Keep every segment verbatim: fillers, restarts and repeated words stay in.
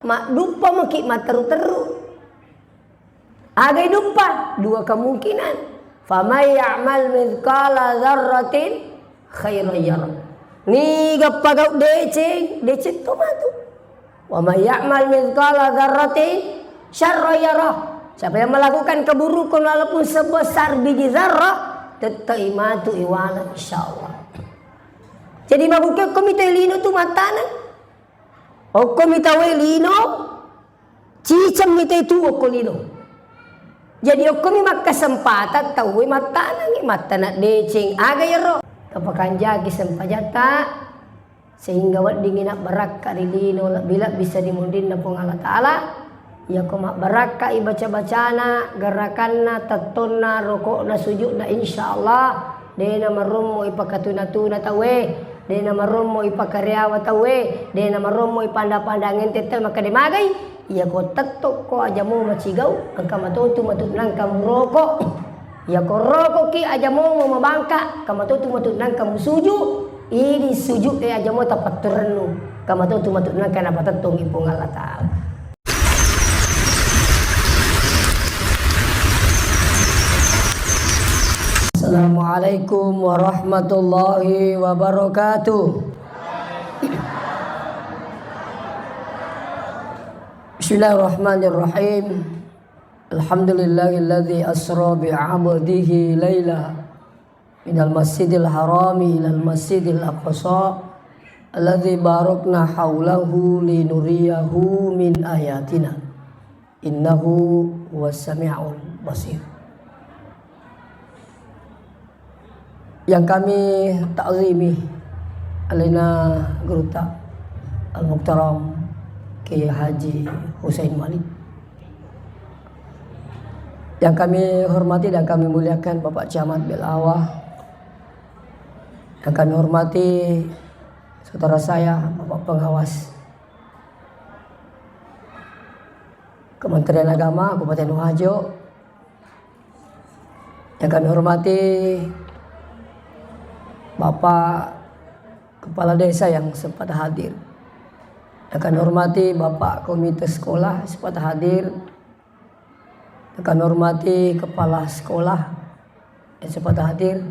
Madduppa maki matteru-teru. Aga iduppa? Dua kemungkinan. Faman ya'mal mithqala dzarratin khairan yarah. Niga pagau deceng, deceng to matu. Wa man ya'mal mithqala dzarratin syarran yarah. Siapa yang melakukan keburukan walaupun sebesar biji zarrah, tettai matu iwala, insyaallah. Jadi mabuke okko mita lino tu mattaneng. Okko mita we lino, ciceng mita tu okko lino. Jadi okkomi makkasempatan tauwe mattanengi, mattana deceng, aga iyaro? Tapakanjaki sempajatta, sehingga weddingngi nabbarakka ri lino, lebbi-lebbi sedimunrinna Puang Allah Ta'ala. Iyako mabbarakkai baca-bacana, gerakanna, tettonna, rokokna, sujudna, insyaallah de namarommo ipakatuna-tuna tauwe, de namarommo ipakareawa tauwe, de namarommo ipanda-panda ngente tauwe makkeda magai. Iyako tettokko aja mo macigau, engka matotu matu nangka muroko. Iyako rokoki aja mo mabangka, engka matotu matu nangka musuju. Idi sujud e aja mo tapatturennu, engka matotu matu nangka napatettongi Puang Allah Ta'ala. Assalamualaikum warahmatullahi wabarakatuh. Bismillahirrahmanirrahim. Alhamdulillahilladzi asra bi 'abdihi laila minal masjidil harami ilal masjidil aqsa alladzi barakna haulahu linuriyahu min ayatina. Innahu huwas sami'ul basir. Yang kami ta'zimi alena gurutta Al-Muhtaram Kiai Haji Husain Malik. Yang kami hormati dan kami muliakan Bapak Camat Belawa. Yang kami hormati saudara saya, Bapak Pengawas Kementerian Agama Kabupaten Wajo. Yang kami hormati Bapak Kepala Desa yang sempat hadir. Yang kami hormati Bapak Komite Sekolah sempat hadir. Yang kami hormati Kepala Sekolah yang sempat hadir.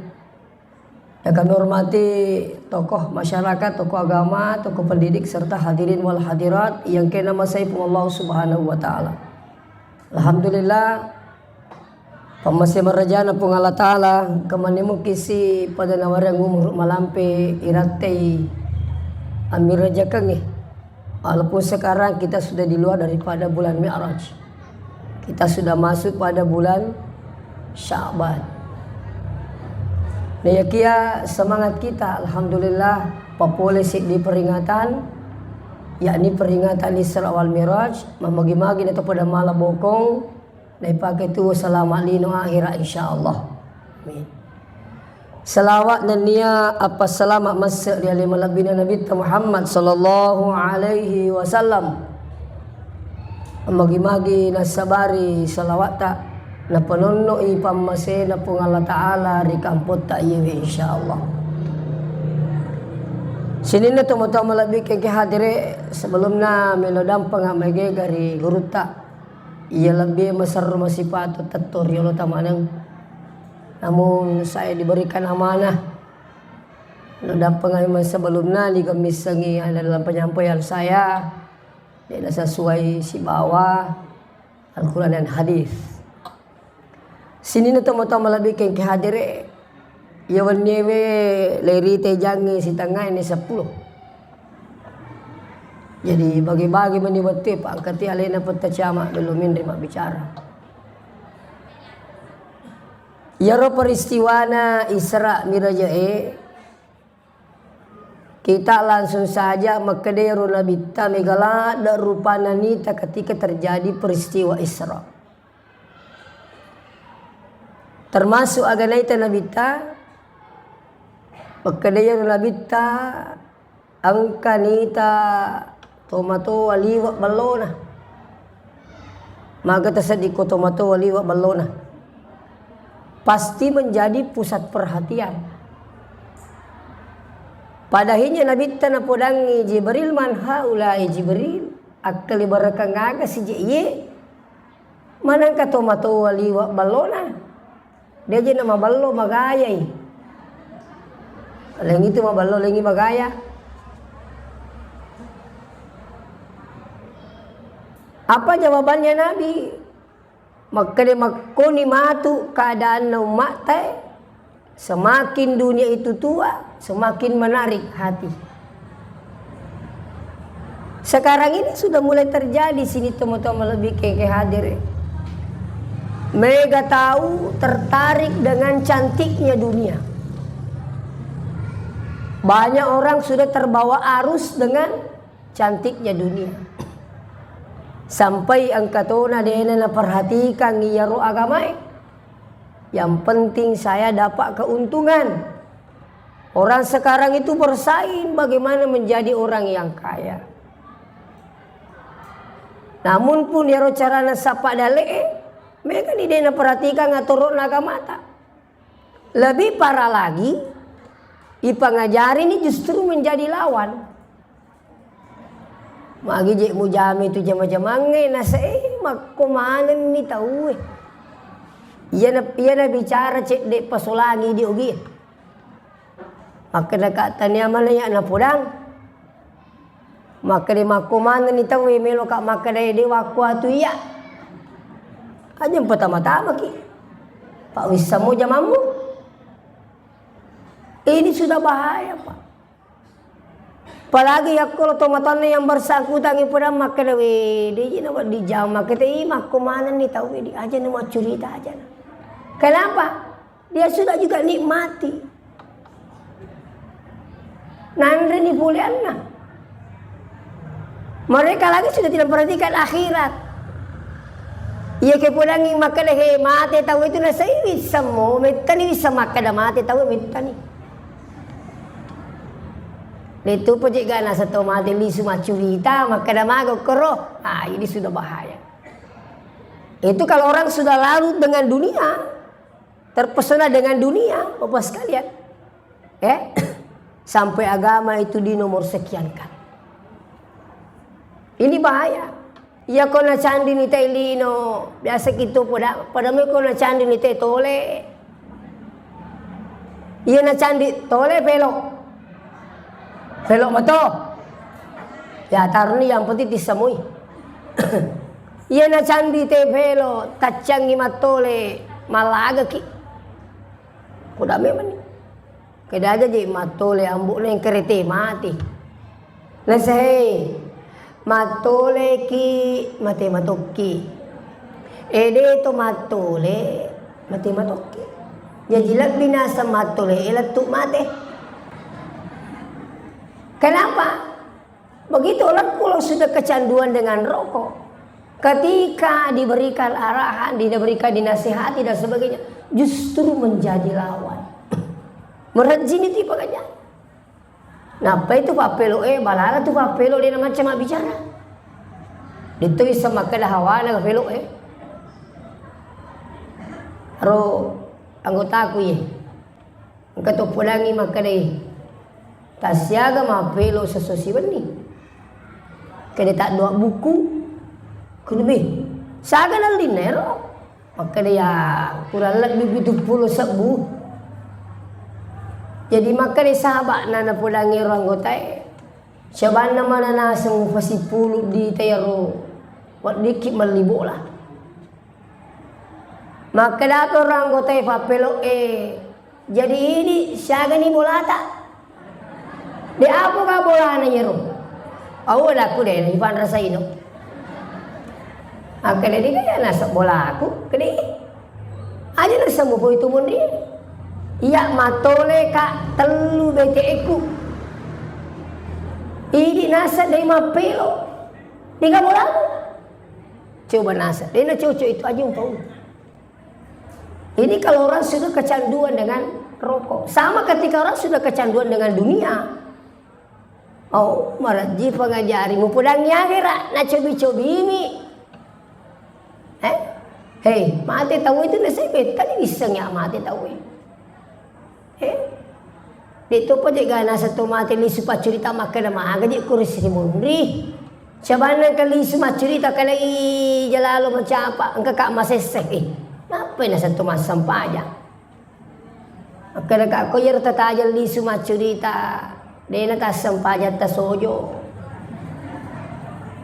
Yang kami hormati tokoh masyarakat, tokoh agama, tokoh pendidik, serta hadirin wal hadirat yang kena masai Puang Allah Subhanahu wa Ta'ala. Alhamdulillah, pammase marajana Puang Allah Ta'ala, kemanne muki si pada nawareng umur malampe irattei ammirajakengnge. Walaupun sekarang kita sudah di luar daripada bulan Mi'raj. Kita sudah masuk pada bulan Sya'ban. Nah, ya kia semangat kita, alhamdulillah, papole seddi peringatan, yakni peringatan Isra wal Mi'raj, mamagi-magi na to pada mala bokong, naipake tu selama lino akhirat, insyaallah. Amin. Salawat nennia appassalama masse ri ale malebbina Nabitta Muhammad sallallahu alaihi wasallam. Magi-magi nassabari salawatta, napanonno'i pammasena Puang Allah Ta'ala ri kampotta iyewe, insyaallah. Sininna tomatoa malebbi kengke hadere, sebelumna melo dampeng maegega ri gurutta. Iya lebbi maserro masipatu tetto riolo tamaneng. Namun saya diberikan amanah. Lo dampengami sebelumna, niga missengi ada dalam penyampaian saya, tidak sesuai sibawa Al-Quran dan hadis. Sininna tomatoa malebbi kengke hadere, iya wenniewe lerite jangnge sitengngae ni seppulo. Jadi bagi-bagi meni wettue, Pak, angkati alena Petta Camat belum minri mabbicara. Iyaro peristiwana Isra Mi'raj e, kita langsung saja makkeda iyaro Nabitta mega ladde rupanna nita ketika terjadi peristiwa Isra. Termasuk aga naita Nabitta, makkeda iyaro Nabitta engka nita tomatoa liwe ballona. Maga tasedding ko tomatoa liwe ballona. Pasti menjadi pusat perhatian. Pada akhirnya Nabitta napodangi Jibril, "Man haula'i Jibril?" Akkaliberekeng aga sije iye, manengka to matoa liwe ballona. Deje na maballo magayai. Leng itu maballo, lengi magaya. Apa jawabannya Nabi? Makkeda makkoni matu keadaanna umma'ta e, semakin dunia itu tua, semakin menarik hati. Sekarang ini sudah mulai terjadi sini teman-teman lebih ke, ke hadir e. Mega tahu tertarik dengan cantiknya dunia. Banyak orang sudah terbawa arus dengan cantiknya dunia. Sampai engka tona de'na naperhatikan iyaro agamae. Yang penting saya dapat keuntungan. Orang sekarang itu bersaing bagaimana menjadi orang yang kaya. Namun pun iyaro carana sapa dale'e, mega ni de' naperhatikan atoro'na agamata. Lebih parah lagi, ipangajari ni justru menjadi lawan. Magi je mujame tu jama-jamangnge, nasa, eh, makko manenni tauwe. Iyana, iyana bicara cedde pasolangi di ogi. Makkeda ka tania mana ya napodang. Makkeda makko manenni tauwe, melo ka makkeda de wakko atu iya. Aja pertama-tama ki. Pak wissamo jamammu. Ini sudah bahaya, Pak. Apalagi yakko lo tomatoanna yang bersangkutan ipada makkeda, "Weh, de' na wedding jama kete i makko manenni tau di aja na maccurita aja na." Kenapa? Dia sudah juga nikmati. Nanreni pulianna. Mereka lagi sudah tidak perhatikan akhirat. Iya ke pudangi makkeda, "He, mate tau itu na sai wissamo, mettani wissa makkeda mate tau mettani." Itu pojegana seto mate lisu maccurita, makkeda mago kero. Ah, ini sudah bahaya. Itu kalau orang sudah larut dengan dunia, terpesona dengan dunia, Bapak sekalian. Eh, sampai agama itu dinomor sekiankan. Ini bahaya. Iya ko nacandini te lino, biasa kitu poda, poda me ko nacandini te tole. Iya nacandi tole pelo. Pelo mato. Ya taruni yang penting tisamui. Iya nacandi te pelo, taccangi mattole, malagaki. Poda memang ni. Keda aja je mattole ambo'na engka rete mate. Nasehe, mattoleki mate matokki. Ede to mattole mate matokki. Jaji lebbi naseng mattole e lettu mate. Kenapa? Begitu orang kalau sudah kecanduan dengan rokok, ketika diberikan arahan, diberikan dinasihati dan sebagainya, justru menjadi lawan. Merejini tipe kanya. Napa itu papelo eh, balala tu papelo dia macam bicara. Itu bisa makkeda hawana papelo eh. Ro anggotaku ye. Engka to podangi makkedai, "Tassiaga mappelo sesso siwenni?" Kede taddoa buku, kudube. Saga nallinna ero? Makkeda ya kurang lebbi pitu pulo sebbu. Jadi makkeda sahaba'na napodangi ero anggotae, "Cobanna mana naseng fasipulu di tero, weddikki melli bola." Makkeda to ro anggotae pappelo'e, "Jadi idi siagani bolata? De apoga bolana iyaro?" Au, dakku de ipanrasaino. Akkeda de kaya naseng bolaku, kede. Aja naseng mupo itu mundi. Iya matole ka tellu bete'ku. Idi naseng de mappelo. Dega bolaku. Coba naseng, de na cocok itu aja umpau. Ini kalau orang sudah kecanduan dengan rokok. Sama ketika orang sudah kecanduan dengan dunia. Oh, marajji pengajari mupudangi akhirat, na cobi-cobimi. Eh? Hei, mate tau itu nasai tadi bisa ya mate tau. Eh? De'topa je gana satu mate lisu paccurita makkeda maga je kursi munri. Siabanna engka lisu maccurita, kalai jalalo macapa, engka ka masesse. Eh, nappai nasatto massempajang? Makkedaka ko iyaro tatajeng lisu maccurita, dena tassempajang tasojo.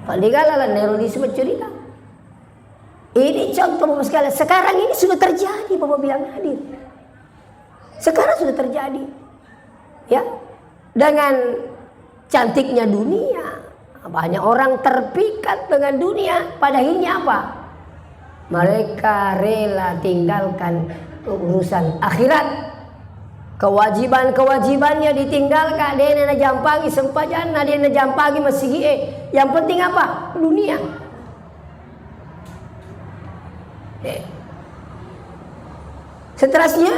Paling gala lennero lisu maccurita. Ini contoh Bapak sekalian, sekarang ini sudah terjadi Bapak bilang hadir. Sekarang sudah terjadi. Ya, dengan cantiknya dunia, banyak orang terpikat dengan dunia. Pada akhirnya apa? Mereka rela tinggalkan urusan akhirat. Kewajiban-kewajibannya ditinggalkan. Dena najampangi sempajanna, dena najampangi masigi e. Yang penting apa? Dunia. Eh. Seterusnya,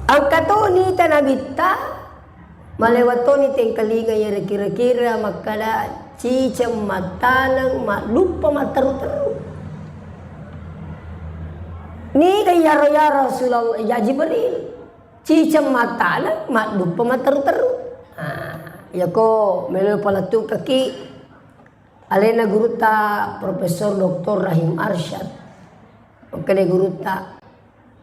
engka toni tanabitta, malewat toni tengkalinga iyaro kira-kira makkada ciceng mattaneng madduppa matteru-teru. Niga iyaro ya Rasulullah, ya Jibril? Ciceng mattaneng madduppa matteru-teru. Ah, yako melo palettukaki alena gurutta Profesor Doktor Rahim Arsyad. Makkeda gurutta,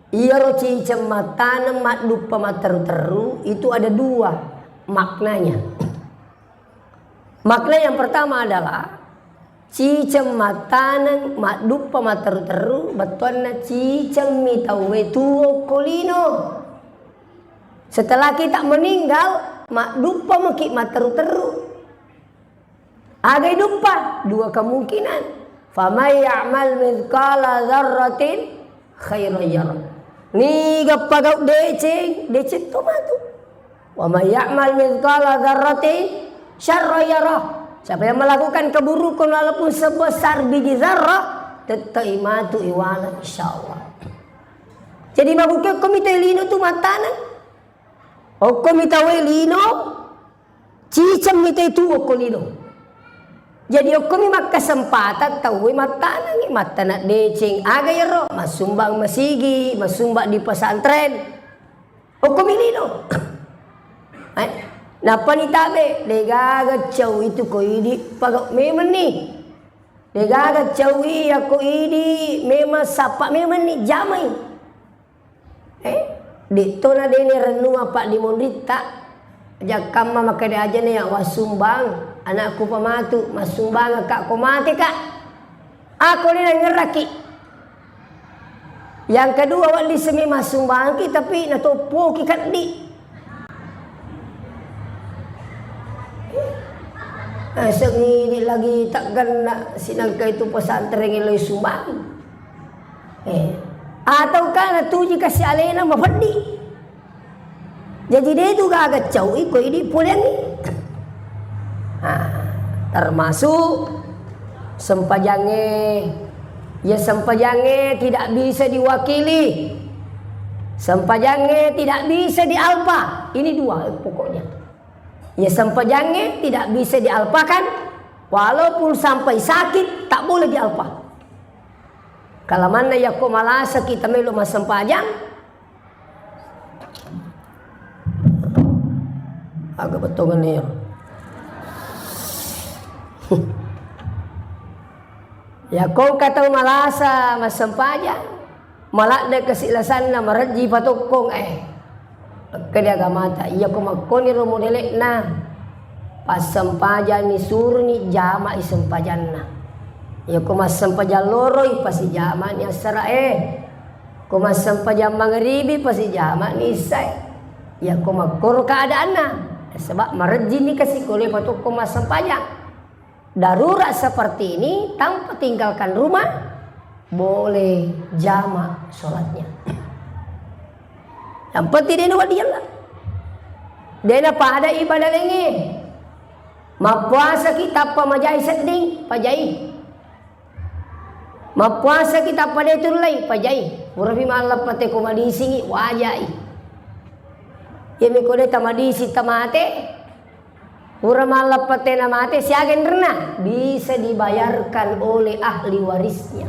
iyaro ciceng mattaneng madduppa matteru-teru itu ada dua maknanya. Makna yang pertama adalah ciceng mattaneng madduppa matteru-teru, bettuanna ciceng mi tauwe tuo ko lino. Setelah kita meninggal, madduppa maki matteru-teru. Aga iduppa? Dua kemungkinan. Faman ya'mal mithqala dzarratin khairan yarah. Niga pagau deceng, deceng to matu. Wa man ya'mal mithqala dzarratin syarran yarah. Siapa yang melakukan keburukan walaupun sebesar biji zarrah, tettai matu iwala insyaallah. Jadi mabuke ko mito lino tu mattaneng. Okko mi tauwe lino, ciceng mi tauwe tuo ko lino. Jadi okko mi makkasempatang tauwe mattanengi, mattana deceng, aga iyaro, massumbang masigi, massumbang di pesantren. Okko mi lino. Eh, nappa ni tabe, degaga cau itu ko idi pagau memeng ni. Degaga cau iya ko idi memeng sappa memeng ni jamai. Eh, de'to na dene rennuang paddimonritta, jakkamma makkeda ajana ya wassumbang, anakku pamatu, massumbangekka ko mateka. Ako ni nangerraki. Yang kedua, wedding semi massumbangki tapi natoppoki keddi. Aseng ini lagi tak genna sinangka itu pesantren lo sumbang. Eh, ataukah natuji kasi alena mafeddi. Jadi de tu gaga cau iko idi poleangi. Ah, termasuk sempajange, ya sempajange tidak bisa diwakili. Sempajange tidak bisa dialpa. Ini dua pokoknya. Ya sempajange tidak bisa dialpakan, walaupun sampai sakit tak boleh dialpa. Kalamanna yakko malasa kita melo massempajang, aga bettongan ero. Yakko engka tau malasa massempajang, maladde kasi lasanna marejji patokkong, eh. Engka di agamata, iyako makkoniro modele'na, passempajang nisuruni jama'i sempajanna. Iyako massempajang loroi, pasijama'ni assara'e. Ko massempajang mangaribi, pasijama'ni issae. Iyako makkoro keadaanna, saba marejjini kasi ko le patokko massempajang. Darurat seperti ini, tanpa tinggalkan rumah, boleh jamak sholatnya. Yang penting dena wedding yella. Dena pada ibadah laingnge. Mappuasaki tappa majai sedding, pajai. Mappuasaki tappa de tullei, pajai. Purapi malleppate ko madisingi, wajai. Iyami ko de tamadisi tamate, Pura malleppatena mate, siaga enrenna? Bisa dibayarkan oleh ahli warisnya.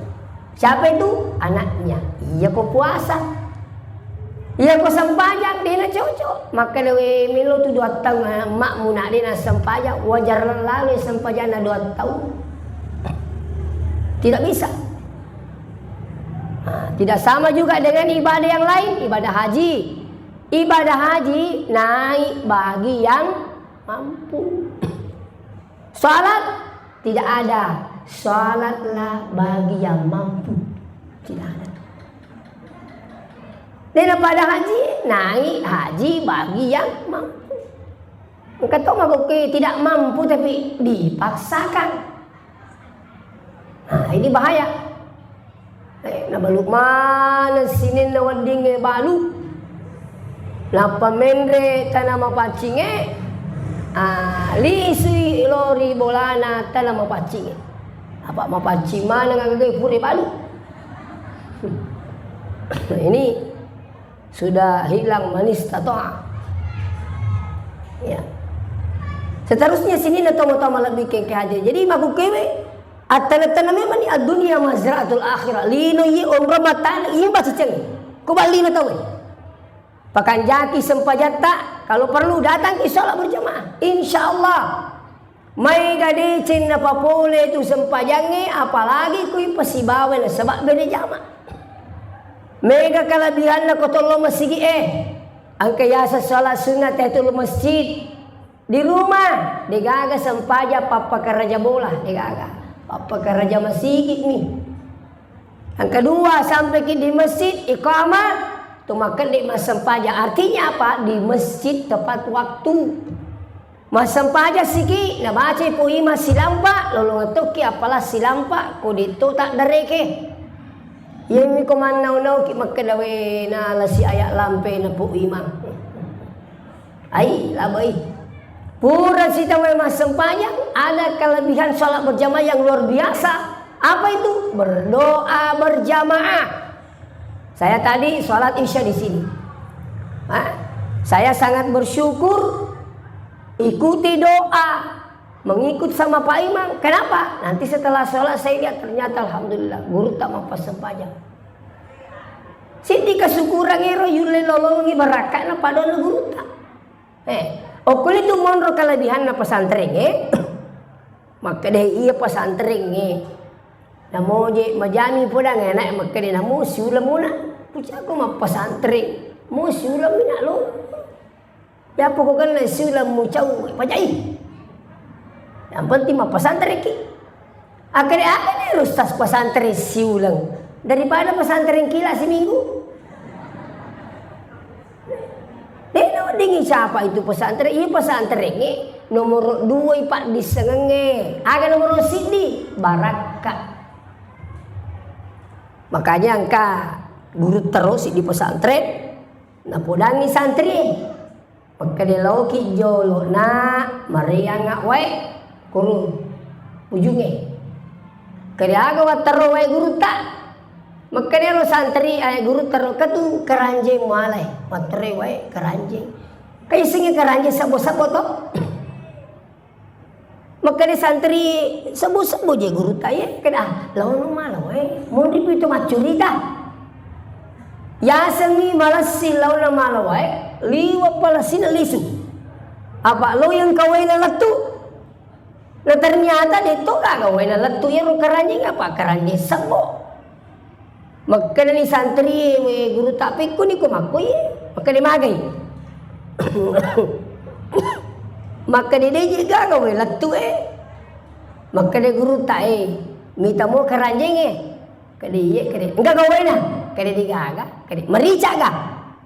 Siapa itu? Anaknya. Iya ko puasa. Iya ko sempajang, dena cocok. Makkeda we melo tu dua taung, eh, makmu nak dena sempajang, wajar lalo sempajanna dua taung. Tidak bisa. Nah, tidak sama juga dengan ibadah yang lain, ibadah haji. Ibadah haji naik bagi yang mampu. Salat tidak ada. Salatlah bagi yang mampu. Tidak ada. Dena pada haji, naik haji bagi yang mampu. Engka to magokke tidak mampu tapi dipaksakan. Nah, ini bahaya. Eh, nabalu maneng sininna weddingnge balu. Nappa menre tana mapaccingnge, ah, lisui lori bolana tana mapaccingnge. Apa mapaccing maneng agagai pura balu. Ini sudah hilang manis tatoa. Ya. Seterusnya sininna tomo-tomo lebih ke haji. Jadi magokke we, attana-tana memang ni ad-dunya mazra'atul akhirah. Lino iye onro matana iye baciceng. Ko ballino tau we. Pakanjaki sempajatta, kalau perlu datang ke sholat berjamaah. Insya Allah. Maega deceng napapole tu sempajangnge, apalagi kui pasibawa nasaba bere jama. Mega kelebihanna ko tollo masigi e. Engka yaseng sholat sunnah tahiyatul masjid. Di rumah, degaga sempajang pappakaraja bola, degaga. Pappakaraja masigi mi. Yang kedua, sampai ki di masjid, iqamah, tu makkedde massempajang. Artinya apa? Di masjid tepat waktu. Massempajang siki, nabacai po imang silampa, lolong tokki apala silampa, ko detto tak dereke. Yemi ko mannau-nauki makkeda we nala si ayak lampe na po imang. Ai, labai. Pura sitawa massempajang, ada kelebihan sholat berjamaah yang luar biasa. Apa itu? Berdoa berjamaah. Saya tadi sholat isya di sini. Hah? Saya sangat bersyukur, ikuti doa, mengikut sama Pak Imam. Kenapa? Nanti setelah sholat saya lihat, ternyata alhamdulillah, guru tak mau sempajang. Siddi kesyukuran ero yulle lolongi barakka'na padonna gurutta. Eh, okko tu monro kelebihanna pesantren, eh. Makkeda iya pesantren, eh. Namo je majami podang anak makkeda namo siuleng muna. Pucako mappesantren. Mo siuleng mina lo. Ya pokokna siuleng mucau pajai. Yang penting mappesantren ki. Akkeda aga ni ustaz pesantren siuleng daripada pesantren kila seminggu. Dena weddingi siapa itu pesantren, iya pesantren e nomor dua i paddissengengnge. Aga nomor siddi? Barakka. Makanya engka guru terus di pesantren, napodangi santri. Makkeda laoki jolo, nak, mareanga wae kuru ujungnge. Kede aga watterro wae gurutta? Makkeda ro santri, ae gurutta ro ketu keranjeng mualai, watterro wae keranjeng. Kaisengnge keranjeng sabo-sabo to. Makkeda santri, "Sebbu-sebbu je gurutta iye." Keda, "Ah, laono mala wae, monri pi to maccurita." Yasengngi malessi laona mala wae, liwe' palessina lisu. Apa lo yang kawaina lettu. Nah, ternyata de' to gaga waina lettu iyaro keranjeng apa keranjeng sebbo. Makkedani santri, "We guru, tapekkuni ko makko iye?" Makkeda, "Magai." Makkeda, "De' je gaga we lettu e." Makkeda gurutta, "E, mita mo keranjeng e." Kede, "Iye." Kede, "Engka gawaina?" Kede, "De' gaga." Kede, "Merica' ga?"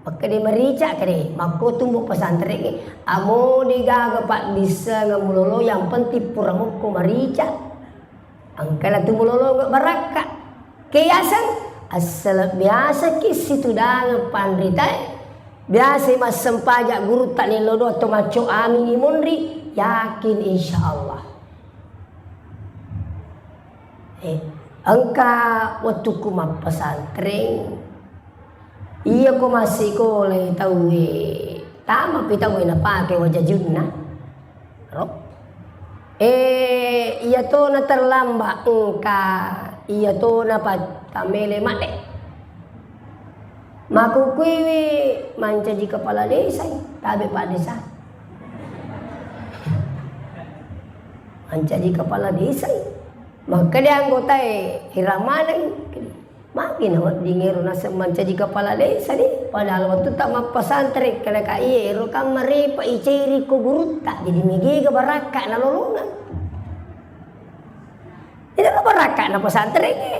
Makkeda, "Merica'." Kede, "Makko tumbo pesantren e, amo de' gaga paddissengeng mulolo, yang penting pura mokko marica'." Engkana tu mulolongnge barakka. Ke yaseng, assala biasaki situdangeng panritae, biasai massempajang gurutta nello doang to macco ami ni monri, yakin insyaallah. Eh, engka wettukku mappesantren, Iya ko massikolai tauwe, tamapi tauwe napake wajajunna. Ro? Eh, iya to na terlambat engka, iya to na pa-, tamele madde. Makkukuiwi mancaji kepala desa, tabe Pak Desa. Mancaji kepala desa. Maka dia anggota e, iramaneng. Magi na wedding ero naseng mancaji kepala desa deh. Padahal waktu tak mappesantren, kena ka iye ero kan marepa iceri ko gurutta. Jadi megega barakka nalolongeng. Itu kan barakka na pesantren e.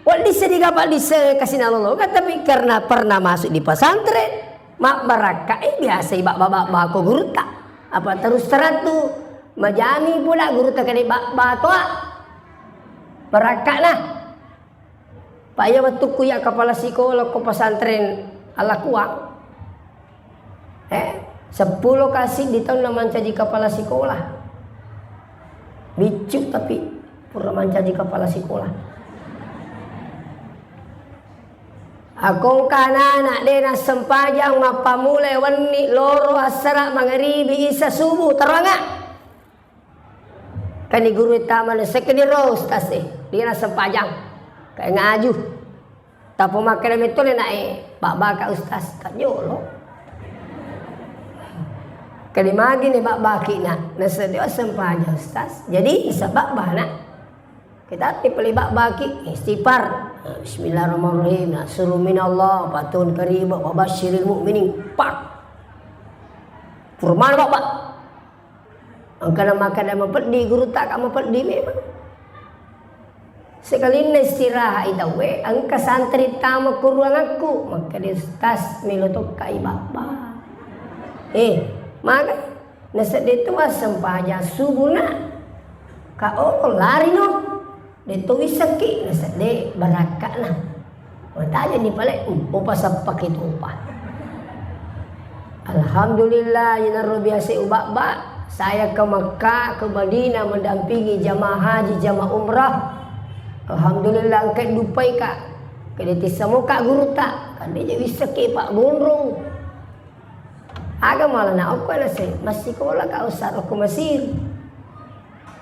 Wedding seddi gapa disse kasi nalolongeng, tapi karena pernah masuk di pesantren, mabbarakka e biasa i babba-babba ko gurutta. Apa terus terang tu majami pula gurutta kena babba toa. Barakka na. Pak, iya wettukku iya kepala sikola ko pesantren Allakuang. Eh, seppulo kasih di taunna mancaji kepala sikola. Biccu tapi pura mancaji kepala sikola. Akongka anak-anak de nassempajang mappamula wenni loro assara mangaribi isa subuh teranga. Kani guru tama na sekeni ro ustaz e, dia na sempajang. Kayak ngaju. Tapo makkeda metto le nae, "Babbaka ustaz, kajolo." Kali magi ni babbaki na, naseng dia sempajang ustaz. Jadi isa babba na. Kita ti peli babbaki, istighfar. Bismillahirrahmanirrahim. Nah, suruh minallah, fatun kariba, wa basyiril mu'minin. Pak. Furman babba. Engkana makkeda mapeddi gurutta, ka mapeddi memang. Sekalinna istirahat i tauwe, engka santri tama ko ruangakku, makkeda, "Ustaz, melo tokka i babba." Eh, maka nasedde tu massempajang subuh na. Ka oh, lari no. De to wissekki, nasedde barakka'na. Matajani pale, upa sappaki topa. Alhamdulillah, yenaro biasa ubabba. Saya ke Mekah, ke Madinah mendampingi jamaah haji, jamaah umrah. Alhamdulillah, engka dupai ka. Kede tissa moka gurutta, kande je wissekki Pak Gondrong. Aga mala na okko na se, massikola ka usah okko Mesir.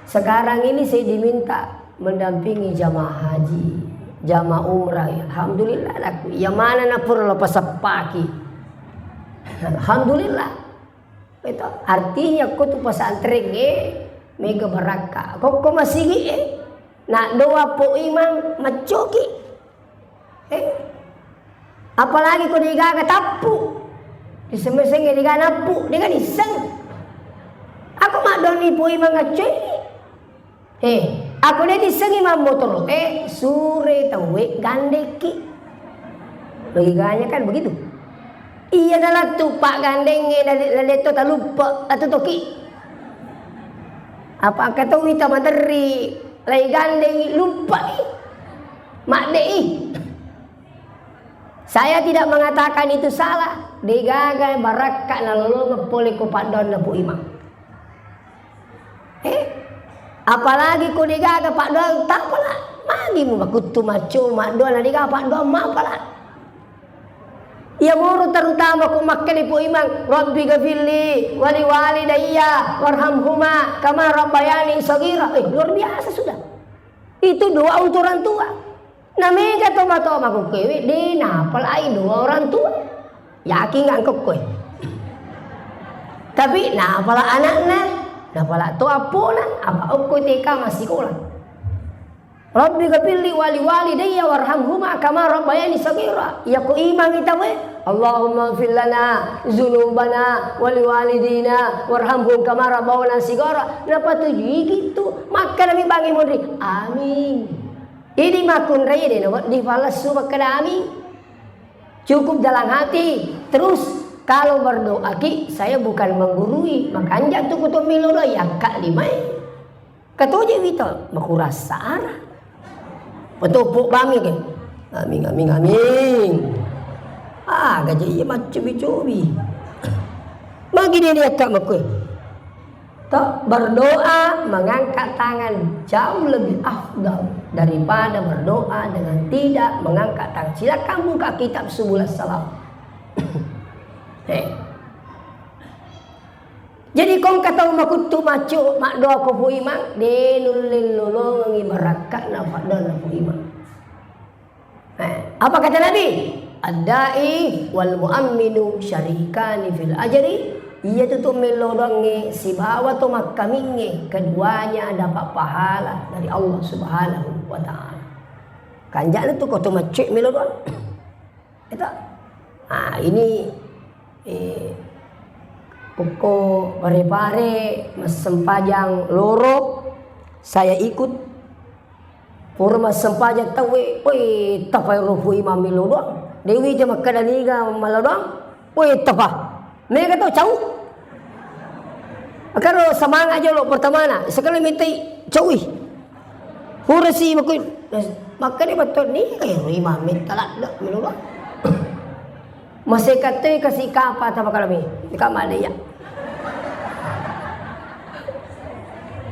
Sekarang ini saya diminta mendampingi jamaah haji, jamaah umrah. Alhamdulillah laku. Iya mana na pura lo pasappaki. Alhamdulillah. Itu artinya ko tu pesantren e mega barakka. Kokko masigi e na doa po imang maccoki. Eh? Apalagi ko degaga tappu. Diseng-seng degaga nappu, degaga nisseng. Aku maddoni poi mangaccoi. Eh, aku de dissengi mammotoro, eh, sure tauwe gandekki. Logikanya kan begitu. Iya nalattu pak gandengnge, laletto taluppe, atu toki. Apa engka to wita maderri, lai gandeng luppai. Maddei. Saya tidak mengatakan itu salah. Degaga barakka nalolongeng pole ko paddoanna Pu Imang. Eh, apalagi ko degaga paddoang tapala. Magi mu makuttu macco maddoa na degaga paddoang mapala. Iya moro terutama ko makkeda Pu Imang, "Rabbi ghafirli wali walidayya warhamhuma kama rabbayani shaghira." Eh, luar biasa sudah. Itu doa untuk orang tua. Na mega to matoa makkokkoe, de napalai doa orang tua. Yakin nggak kokkoi? Tapi napala anakna, napala to appona, apa okko T K massikola. Rabbi ghafirli wali walidayya warhamhuma kama rabbayani shaghira. Iya ko imang itawe, Allahumma ighfir lana dzunubana wali walidina warhamhum kama rabbawna shighara. Napatujui gitu. Makkeda mi bangi monri, amin. Idi makkunrai de nawedding falessu makkeda amin. Cukup dalam hati. Terus kalau berdoa ki, saya bukan menggurui, makanja tu kutu melo doa yakka limai. Katoje wita makurasa ara. Petopo bami ke. Amin, amin, amin. Ah, gaje iya maccobi-cobi. Magi de yakka makkue. Toh, berdoa mengangkat tangan jauh lebih afdal daripada berdoa dengan tidak mengangkat tangan. Silakan buka kitab Subul Salam. Eh. Jadi kong kata makuttu macco maddoa ko Pu Imang, de nulle lolongengi barakka'na paddoanna Pu Imang. Eh, apa kata Nabi? Ad-da'i wal mu'amminu syarikani fil ajri, iyatu to mello doangnge sibawa to makkamingnge, keduanya dapat pahala dari Allah Subhanahu wa Ta'ala. Kanjana tu ko to macce mello doang. Itu. Ah, ini, eh, pokok pare-pare massempajang loro, saya ikut. Pura massempajang tauwe, oi, tapai rupu imam millo doang. Dewi je makkeda niga mallo doang, oi, tapa. Mega to cau. Karo semangat jolo pertamana, sekali mintai caui. Pura si makui, makkeda betul ni, kayak imam minta ladde millo doang. Maseka toi kasi kapa tama kalami. Deka madde iya.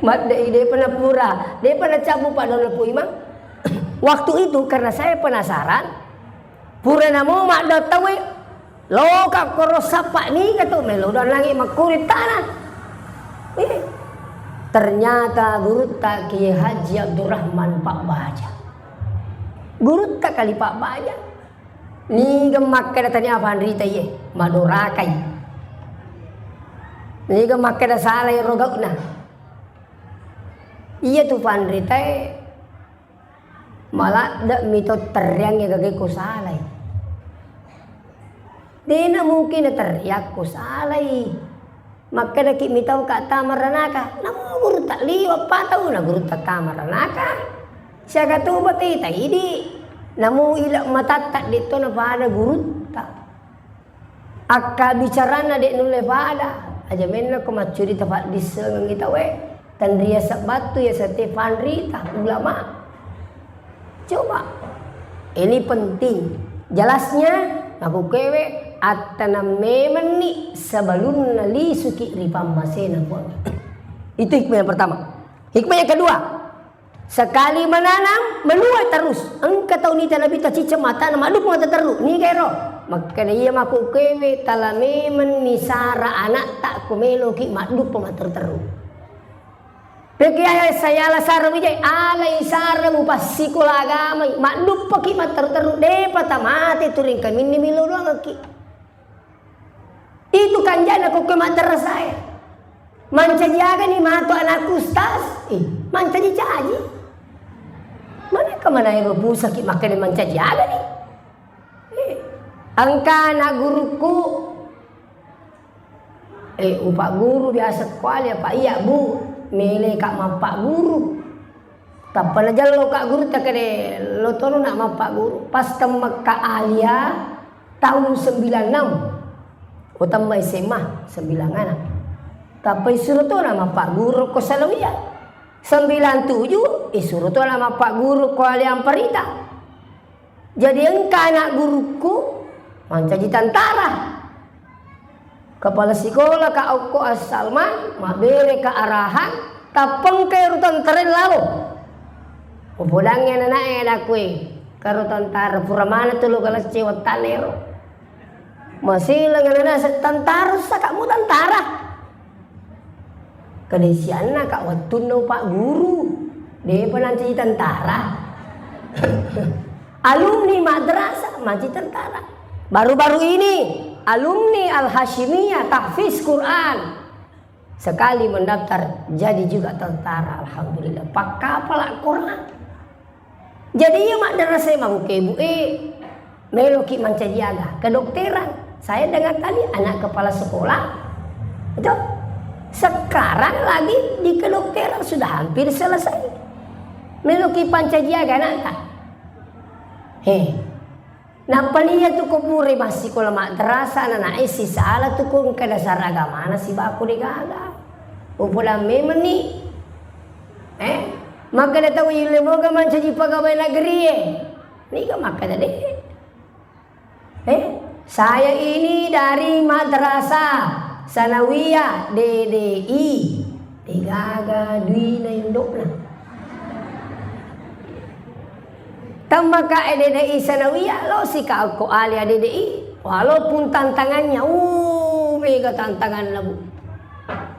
Madde i, de pernah pura, de pernah cabu pada lepu imang. Waktu itu karena saya penasaran, pura namo madde tauwe, loka koro sapa niga tu melo dan langit makkurit tanah. Eh, ternyata gurutta Kiai Haji Abdurrahman Pak Baja. Gurutta kali Pak Baja. Niga makkeda tania panrita iye, madorakai. Niga makkeda salai ro gau'na. Iya tu panritae maladde mi to terriangnge gage ko salai. Dena mungkin teriak ko salai. Makkedaki mitauka tama ranaka, namo gurutta liwa patau na gurutta tama ranaka. Siaga tu bate taidi, namo ile matatta de to na pada gurutta. Akka bicaranna de nulle pada, aja menna ko maccurita paddissengengngi tauwe. Tenria sebbattu ya sete panrita ulama. Coba. Ini penting. Jelasnya, makkukewe attanam memenni sebelumna lisuki ri pammasena Puang. Itu hikmah yang pertama. Hikmah yang kedua, sekali menanam, menuai terus. Engka tau nita Nabitta cicca matana, maddupa mata terru. Niga ero? Makkeda iya makkukewe tala memenni sara anatta ko meloki maddupa matteru-teru. Peki aya sayala sara wijai, alai sara mupassikola agamai, madduppaki matteru-teru, depa tamate tu ringkaminni milo doangki. Itu kanjana kokko maddarasae. Mancaji agani mato anakku ustaz? Eh, mancaji caji. Mana kemana ero pusaki makkeda mancaji agani? Eh, engka anak gurukku, eh, upagguru biasa kuali apa iya, Bu, mele ka mappagguru. Tappa najello ka guru takkede lo tono na mappagguru. Pas temmekka alia tahun sembilan enam. Utemmai S M A sembilan enam. Tappa isuro tona mappagguru ko Salawiyah. Sembilan tujuh isuro tona mappagguru ko alia Amparita. Jadi engka anak gurukku mancaji tentara. Kepala sekolah Kak Okko As-Salman, mabbere ka arahan, tappengka ero tentara lalo. Upodangngi ananae adakkue, karo tentara pura mana tu lo galacce wettanna ero. Masileng anana se-, tentara saka mu tentara. Kedesianna ka wettunna upagguru, depa nanti tentara. Alumni madrasah mancaji tentara. Baru-baru ini alumni Al-Hasyimiyah tahfiz Quran. Sekali mendaftar jadi juga tentara, alhamdulillah. Pakkapala Quran. Jadi iya maddarasae makkukewe, Bu, eh, meloki mancaji aga? Kedokteran. Saya dengar tadi anak kepala sekolah itu sekarang lagi di kedokteran, sudah hampir selesai. Meloki pancaji aga anakta? He. Nappa nia tu ko pura massikola madrasah ananae sisala tu ko engka dasar agamana sibako degaga. Upoda memenni. Eh, makkeda tau ile moga mancaji pegawai negeri e. Niga makkeda de. Eh, saya ini dari Madrasah Sanawiyah D D I. Degaga duina indokna. Tammaka D D I Sanawiyah, lo sika ko alia D D I. Walaupun tantangannya, uh, mega tantanganna, Bu.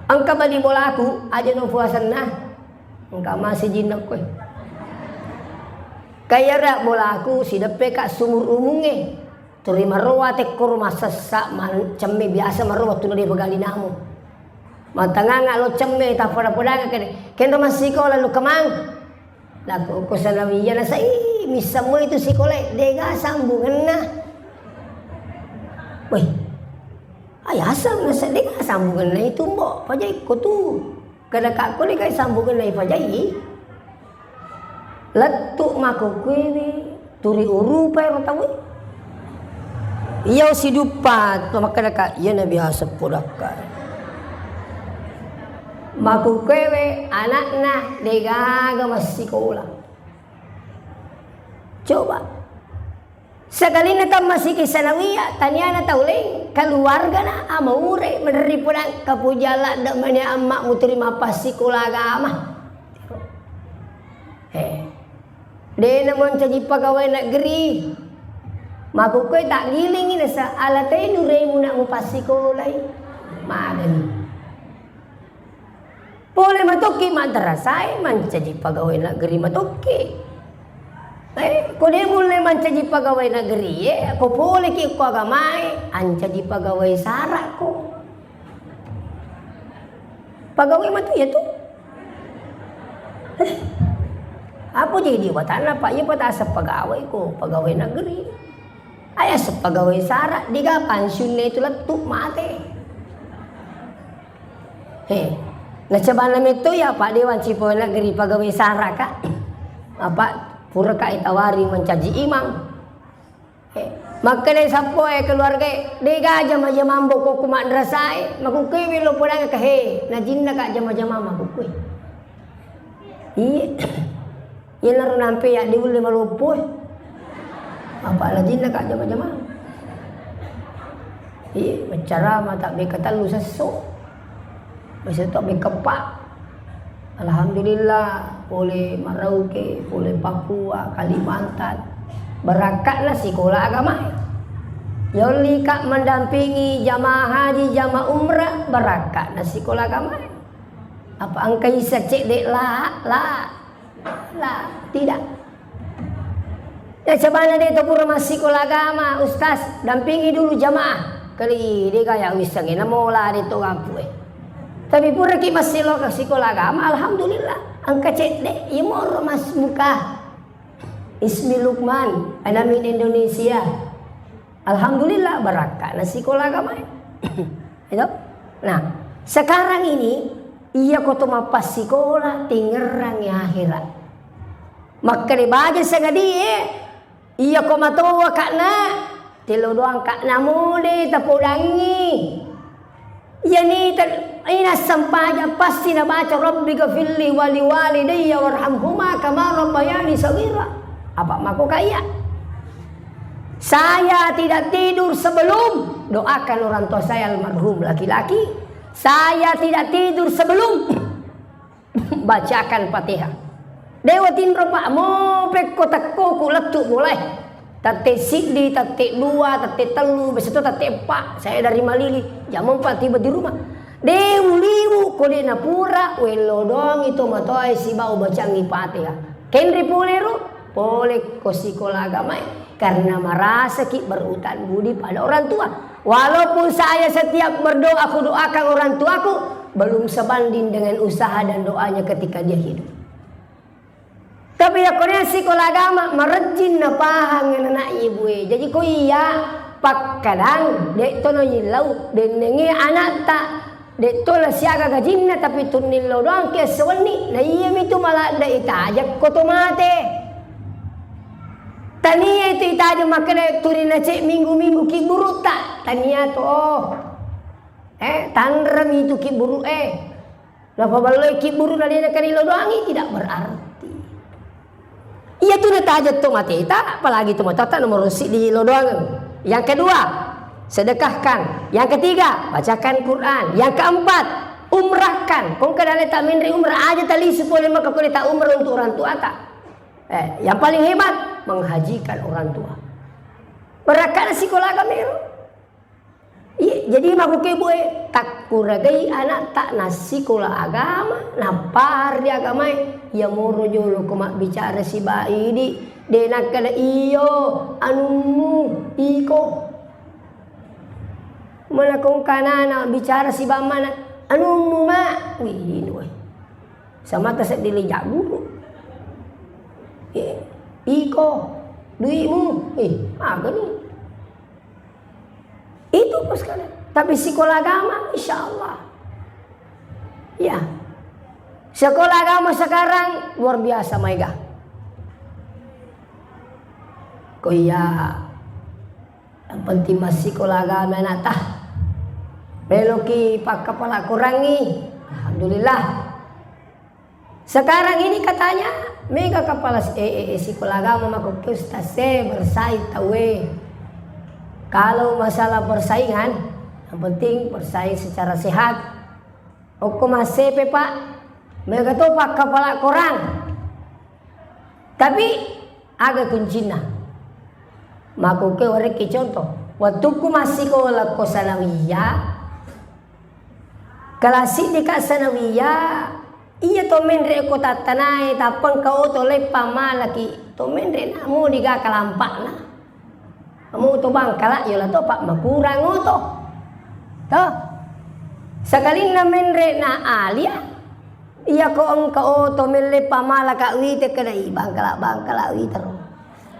Engka bali bolaku, aja no puasanna. Engka masih jinna koe. Kayara bolaku sideppe ka sumur umungnge. Turi marowa tekkoro massessa, man-, cemme biasa marowa tuna de pagali namu. Matanganga lo cemme, tappada-padanga kene. Kenro massikola lo kemang. Lako ko sanawiyah nasa, "Ih, misseng moi tu sikola, dega sambungenna." Weh. Ayaseng nasa, "Dega sambungenna itu, Mbok. Pajai ko tu." Kada ka ko dega sambungenna ipajai. Lettu makkukkue, turi urupa ero tauwe. Iya siduppa, makkeda ka, "Iyana biasa podakka." Makkukkuewe anakna degaga massikola. Coba. Sekalinna tammasiki sanawiyah, taniana tau laing, keluargana, amaure, meneri podang, kapuji Allah, de mani amma muteri mappasikola agama. Eh. Dena mancaji pegawai negeri. Makkukkuewe taggilingi nasa, "Alatai nuremu nak mupassikolai." Magani. Pole matokki maddarasae, mancaji pegawai negeri matokki. Eh, ko de mulle mancaji pegawai negeri, eh, ko poleki ko agamae, ancaji pegawai sara'ko. Pegawai matu iya tu. Eh, apa jadi watanna, Pak? Iya patasa pegawai ko, pegawai negeri. Aya sepegawai sara, diga pensiunna itu lettu mate. He, nacabana metto ya Pak Dewan Sipawai Negeri pegawai sara, Kak. Apa pura ka itawari mancaji imam. He, makkeda sappo e keluarga e, dega jama-jamang bokokku madrasah e, makkukkuewe lo podang ka, he, najinna ka jama-jamang makkukkuewe. Iya. Iyanaro nampe ya diulle maloppo e. Apa najinna ka jama-jamang. Iya, maccarama tabbe katellu sesso. Bisa tabbe kepa. Alhamdulillah, pole Merauke, pole Papua, Kalimantan. Barakka'na sikola agama. Yolli ka mendampingi jamaah haji, jamaah umrah, barakka'na sikola agama. Apa engka isa cedde la, la, la, tidak. Ya, cabana de to pura massikola agama, Ustaz, dampingi dulu jamaah. Kali de gaya wissengnge namola de to gampue. Tapi pura ki massilo ke sikola agama, alhamdulillah. Engka cedde, imoro mas muka. Ismi Lukman, ana min Indonesia. Alhamdulillah, barakka'na sikola agama e. Itu? Nah, sekarang ini, iya ko to mappassikola, tingerrangi akhirat. Makkeda baja sangadie, iya ko matoa ka'na, telo doang ka'na mode tapodangi. Iyani ta-, ina sempajang pasti nabaca, "Rabbi ghafirli wali walidayya warhamhuma kama rabbayani shaghira." Apa mako kaya? Saya tidak tidur sebelum doakan orang tua saya almarhum laki-laki. Saya tidak tidur sebelum bacakan Fatihah. Dewa tinro, Pak, mo pekko tekkoku lettu mulai. Tette siddi, tette dua, tette tellu, besok tette empat. Saya dari Malili, jam empat tiba di rumah. De uliwu ko de napura, wello doang itu matoai sibau bacangi Fatihah. Kenri pole ro, pole ko sikola agamae. Karena merasaki berutang budi pada orang tua. Walaupun saya setiap berdoa, aku doakan orang tuaku, belum sebanding dengan usaha dan doanya ketika dia hidup. Tapi yakko nia sikola agama, marejjing napahang anak ibue. Jadi ko iya pakkadang, de tono yillau, dennenge anakta, de tola siaga gajinna, tapi tunnillau doang ke sewenni, na iya mitu maladde itajak ko to mate. Tania itu itajeng makkeda turi nacek minggu-minggu kibburutta. Tania to. Eh, tanremi itu kibburu, eh. Napaballoi kibburu na dena kani lodoangi, tidak berarti. Iya tu natajeng to mateta, apalagi to matata nomor siddi lodoang. Yang kedua, sedekahkan. Yang ketiga, bacakan Quran. Yang keempat, umrahkan. Kong kadang tak menri umrah aja tali supaya maka kau tak umrah untuk orang tua tak. Eh, yang paling hebat, menghajikan orang tua. Barakka'na sikola agama ero. Iya, jadi makkukkuewe, takkuragai anakta nassikola agama, napahang ri agamae, iya moro jolo ko mabbicara sibawa idi, de nakkeda iyo anummu, iko, Mana kongkanana bicara si bammana, "Anummu, Mak?" Wih, ini, weh. Samata sedding le jagguru. Eh, iko, duitmu. Eh, aga ni? Itu, Bos, kan. Tapi sekolah agama, insya Allah. Ya. Sekolah agama sekarang luar biasa, maega. Ko iya, yang penting massikola agama anakta. Meloki pakkapala Korangngi. Alhamdulillah. Sekarang ini katanya, mega kepala s-, eh, eh, eh, sekolah agama mako ke ustaz, eh, bersaing tau, eh. Kalau masalah persaingan, yang penting bersaing secara sehat. Okko massepe, Pak, mega to pakkapala Korang. Tapi aga kuncinna? Makkuke warekki contoh. Wettukku massikola ko sanawiyah, kelas siddi ka sanawiyah, iya to menre ko tattanae, tappa engka oto leppa malaki, to menre na modi ga kalampakna. Amo to Bangkala, yola to, Pak, makurang oto. To. Sakalinna menre na alia, iya ko engka oto melle pamalaka wite kena i Bangkala, Bangkala witero.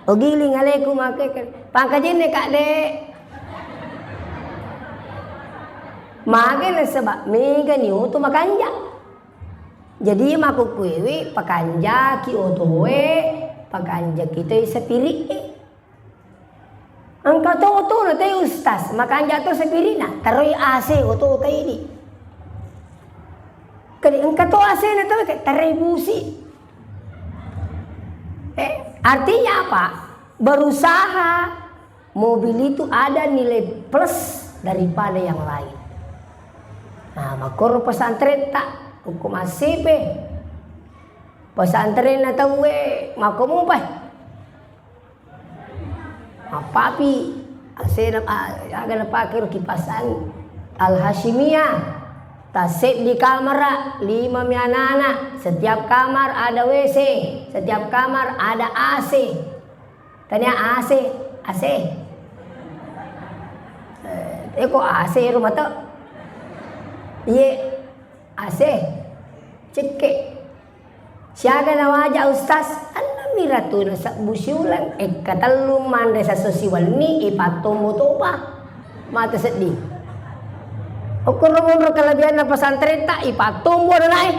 Ogiling aleku make ke-, pangkajenne, Kak, Dek. Mage nasaba mega ni oto makanja. Jadi makkukkuewe pakanjaki otoe, pakanjaki toi sapiri'e. Engka to otona te ustaz, makanja to sapiri'na, teroi A C oto tedi. Kedi engka to A C na to, teroi busi. Eh, artinya apa? Berusaha mobil itu ada nilai plus daripada yang lain. Nah, makkoro pesantren ta, hukum A C P. Pesantren na tauwe, makko mupai. Mappapi, asena, a-, aga napake ro kipas angin. Al Hasyimiyah. Taseddi kamara, lima mi anak-anak. Setiap kamar ada W C, setiap kamar ada A C. Tania A C, A C. Eh, eko A C rumah to? Iye, A C. Cekke. Siaga nawaja ustaz, enneng mi ratuna sebbu siuleng, ekka tellu manre sasso siwenni, ipattombo topa. Mate seddi. Okko ro monro kelebihanna pesantren ta, ipattombo ananae.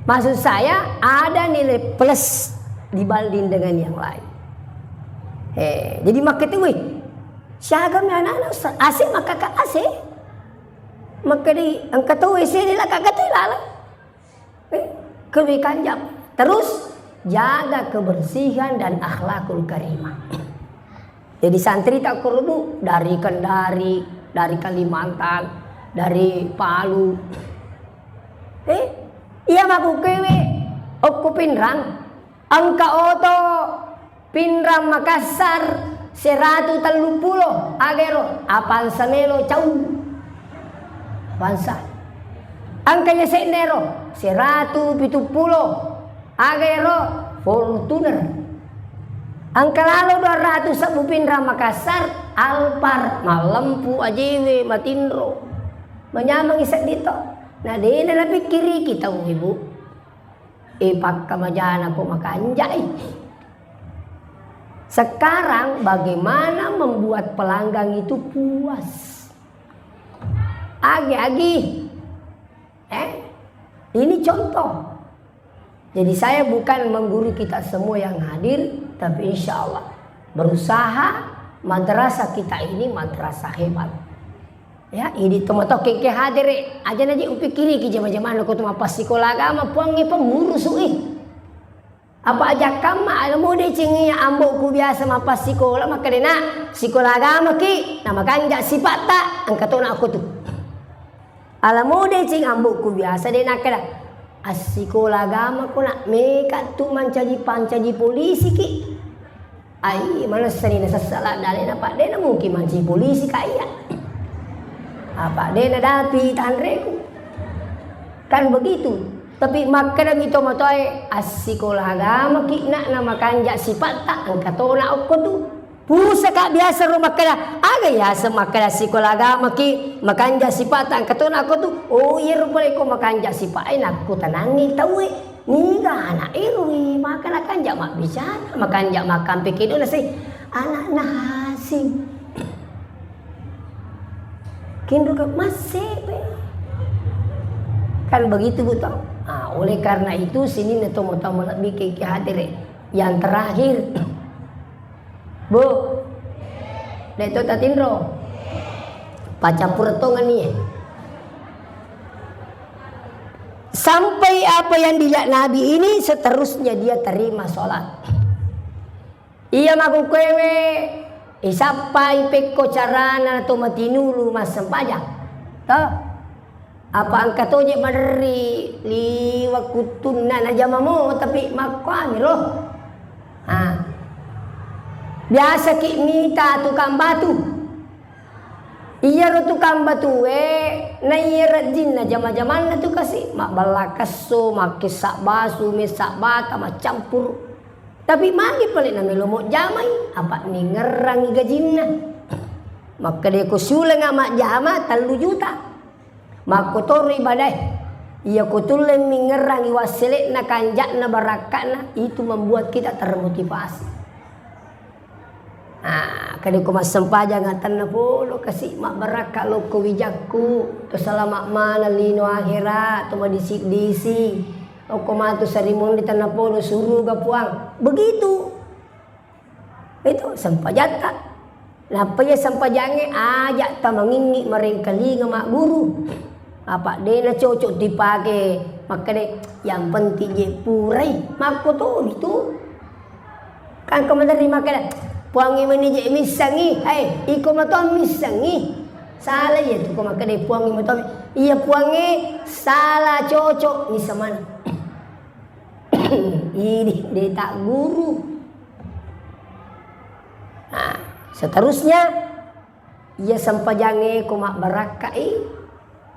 Maksud saya, ada nilai plus dibanding dengan yang lain. Eh, jadi makkeda, wih, siaga mi anak-anak ustaz, A C makkaka A C. Makkeda, engka to W C di lakka tu laleng. Eh, kebaikan jam. Terus jaga kebersihan dan akhlakul karimah. Jadi santri ta kurubu dari Kendari, dari Kalimantan, dari Palu. Eh, iya makkukkuewe okko Pinrang, engka oto Pinrang Makassar seratu telluppulo, aga ero? Avanza melo cau. Avanza. Engka yase'na ero, seratu pituppulo, aga ero? Fortuner. Engka lalo dua ratu sebbu Pinrang Makassar, Alphard, mallempu ajewe, matinro. Manyamengi seddi to. Na de'na napikkiriki tau, Ibu. Eh, pakkamajana ko makanjai. Sekarang bagaimana membuat pelanggang itu puas? Agi-agi. Eh, ini contoh. Jadi saya bukan menggurui kita semua yang hadir, tapi insya Allah berusaha madrasah kita ini madrasah hebat. Ya, idi tomatoa ke hadere, aja naji upikkiriki jama-jamana ko to mappassikola agama, puangnge pengurus, eh. Apa aja kamma, ala mo deceng iya ambo'ku biasa mappassikola, makkeda, "Nak, sikola agama ki, na makanja sipatta, engka tona okko tu." Ala mo deceng ambo'ku biasa de nakkeda, "Assikola agama ko, Nak, meka tu mancaji, pancaji polisi ki." Ai, manessani nasessa ladda alena, Pak, de na mungkin mancaji polisi ka iya. Apa de na dapi tanreku. Kan begitu. Tapi makkedami tomatoae, "Assikola agama ki, Nak, na makanja sipatta, engka tona okko tu." Pusaka biasa ro makkeda, aga yaseng makkeda sikola agama ki, makanja sipata, engka tona ko tu, oh, iyaro pole ko makanja sipa e, nakkutanangi tauwe, niga anak e rui, maka nakanja mabbicara, makanja makkampe kedo nasai, anak na Hasim. Kinro ke massepe. Kan begitu, Bu, toh? Ah, oleh karena itu, sininna tomo-tomo lebbi ke, ke hadere. Yang terakhir, Bu, de' to tatinro. Pacampur tongeng ni. Sampai apa yang dilihat Nabi ini, seterusnya dia terima sholat. Iya makkukkuewe, isappai pekko carana to matinulu massempajang. Toh? Apa engka toje maderri liwa kuttunna najama mo, tapi makkuami ro. Ha. Biasa ki mita tukang batu. Iyaro tukang batue, naiya rejjinna jama-jamanna tu kasi, mabballa kesso, makkessa basu, messa bata, maccampuru. Tapi magi pale namelo mo jamai, apa ningerrangi gajinna. Makkeda ko siulenga majjama tellu juta. Makkotoro ibadae. Iya ko tulle mingerrangi wassele'na, kanja'na, barakka'na, itu membuat kita termotivasi. Ah, kade ko massempajang atanna polo kasi mabbarakka lokko wijakku, to salama maneng lino akhera, to madisi-disi. Okko matu sarimonri tanna polo suruga Puang. Begitu. Itu sempajatta. Nappa iya sempajangnge aja tamangingi marengkalinga magguru. Apa dena cocok dipake makkeda yang penting je purai. Makko tomi tu. Kan ko maderri makkeda, "Puangnge meni je missengi." Hai, iko mato missengi. Salah iya tu ko makkeda puangnge mato. Iya puangnge salah cocok ni samana. Idi de tak guru. Nah, seterusnya, iya sempajangnge ko mabbarakkai,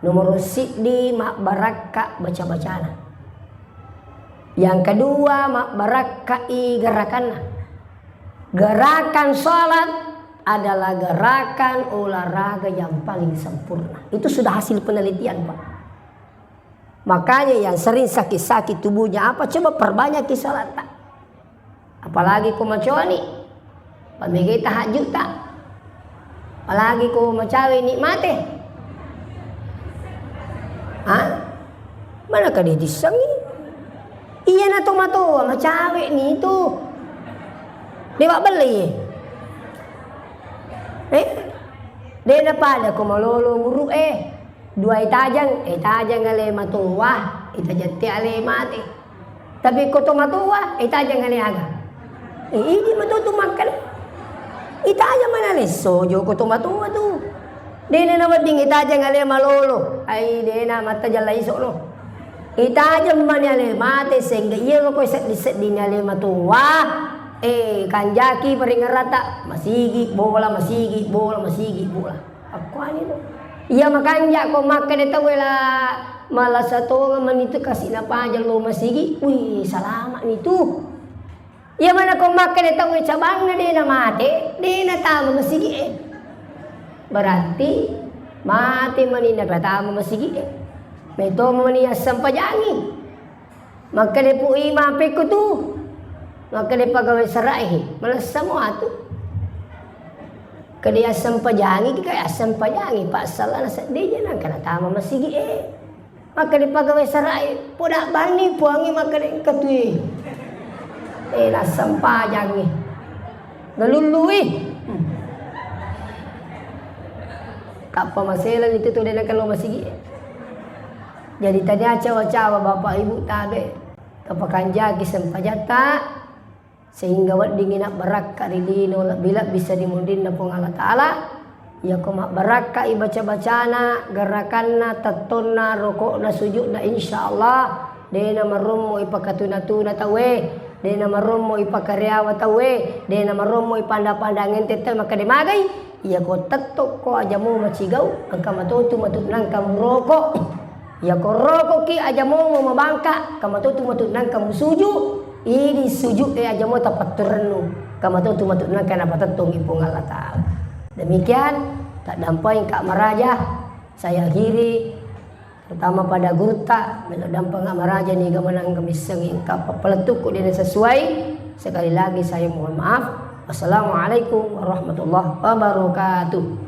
nomor siddi mabbarakka baca-bacana. Yang kedua, mabbarakkai gerakanna. Gerakan salat adalah gerakan olahraga yang paling sempurna. Itu sudah hasil penelitian, Pak. Makanya yang sering sakit-sakit tubuhnya apa, coba perbanyak ki salatta. Apalagi ko maconi, pamegai tahajudta. Apalagi ko macawe ni mate. Hah? Mana kade dissengi? Iya na to matoa macawe ni tu. Dewa beli. Eh? Dena pada ko malolo muru eh. Dua itajang, itajang ale matoa, itajang te ale mate. Tapi ko to matoa, itajang ale aga. Eh, idi matoa tu makkeda. Itajang mana lesso jo ko to matoa tu. Dena na wedding itajang ale malolo. Ai dena matajang laiso no. Itajang mani ale mate sehingga iya lo ko seddi-seddi ni ale matoa. Eh, kanjaki peringerata masigi bola, masigi bola, masigi bola. Akkuani tu. Iya makanja ko makkeda tauwe la malasa tongeng mani tu kasi napaja lo masigi, wih, salama ni tu. Iya mana ko makkeda tauwe cabanna de na mate, de na tama masigi e. Berarti mate mani na patama masigi e. Meto mani assempajangi. Makkeda Pu Imam pekko tu. Makkeda pegawai sarae, malessa mo atu. Kede assempajangi ki, kae assempajangi, passalana seddeja nangka natama masigi e. Makkeda pegawai sarae, poda banni puangi makkeda engka tui. Eh, nassempajangi. Nalullui. Tappa maselani tu, tu dena kello masigi e. Jadi tania cawa-cawa Bapak Ibu tabe, tapakanjaki sempajatta, sehingga weddingngi nabbarakka ri lino lebbi-lebbi sedimunrinna Puang Allah Ta'ala. Yako mabbarakkai baca-bacana, gerakanna, tettonna, rokokna, sujudna, insya Allah dena marommo ipakatuna-tuna tauwe, dena marommo ipakareawa tauwe, dena marommo ipanda-panda ngente tauwe makkeda magai. Iyako tettokko aja mo macigau, engka matotu matu nangka muroko. Iyako rokoki aja mo mabangka, engka matotu matu nangka musuju. Idi sujud e aja mo tapatturennu, kamato tu matu nangka napatettongi Puang Allah Ta'ala. Demikian, taddampai Kak Maraja, saya akhiri, terutama pada gurutta, melo dampeng Kak Maraja niga manang kemisseng engka papalettukku dena sesuai. Sekali lagi saya mohon maaf. Wassalamualaikum warahmatullahi wabarakatuh.